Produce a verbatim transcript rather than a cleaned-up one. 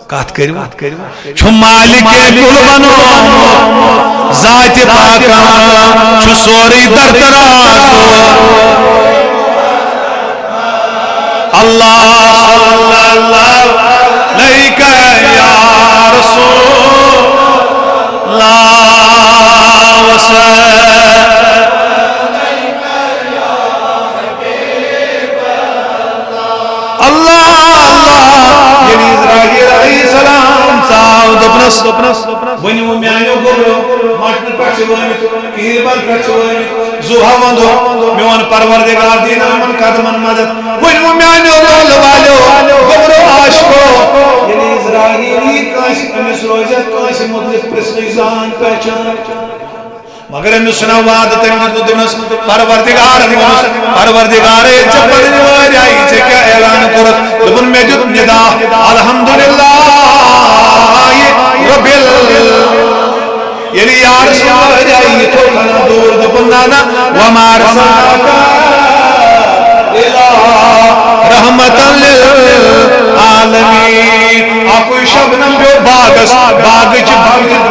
کتھ کٔرِو۔ چھُ مالک کل بنومُت، ذاتِ پاکا چھُ سورُے درتراز۔ اللہ صلی اللہ علیک یا رسول اللہ وسلم۔ اللہ، اللہ۔ ییٚلہِ عزرائیل علیہ السلام ژاو، دوٚپنس، دوٚپنس، ؤنِو میانیو گوٚبرو، مٹنہٕ پٮ۪ٹھ چھِ وٲمٕتۍ، کِہِربل پٮ۪ٹھ چھِ وٲمٕتۍ، زُوہا وَندو، میون پروردگار دِیہِ نا یِمن قدمن مدد۔ ؤنِو میانیو لولہٕ والیو، گوٚبرو عاشقو، ییٚلہِ عزرائیل یی کٲنٛسہِ، أمِس روزِ کٲنٛسہِ مُتعلِق پرژھنٕچ زان پہچان۔ مگر أمِس چھُنہ وعدٕ تٔمۍ دیُتمُت، دوٚپنَس، پروردگارن ووٚنُس، پروردگارے، ژےٚ پنٕنۍ وٲرۍ آیی، ژےٚ کیٛاہ اعلان کوٚرُتھ؟ دوٚپُن، مےٚ دیُت ندا، الحمدللہ رب ال-، ییٚلہِ یار سٕنٛز وٲرۍ آیہِ، یہِ تھوٚو کھَنہ دوٗر، دوٚپُن، نہ، نہ، وما ارسلناک الا رحمة للعالمین۔ اَکُے شبنم پیوٚو باغس، باغٕچ بنٛگہٕ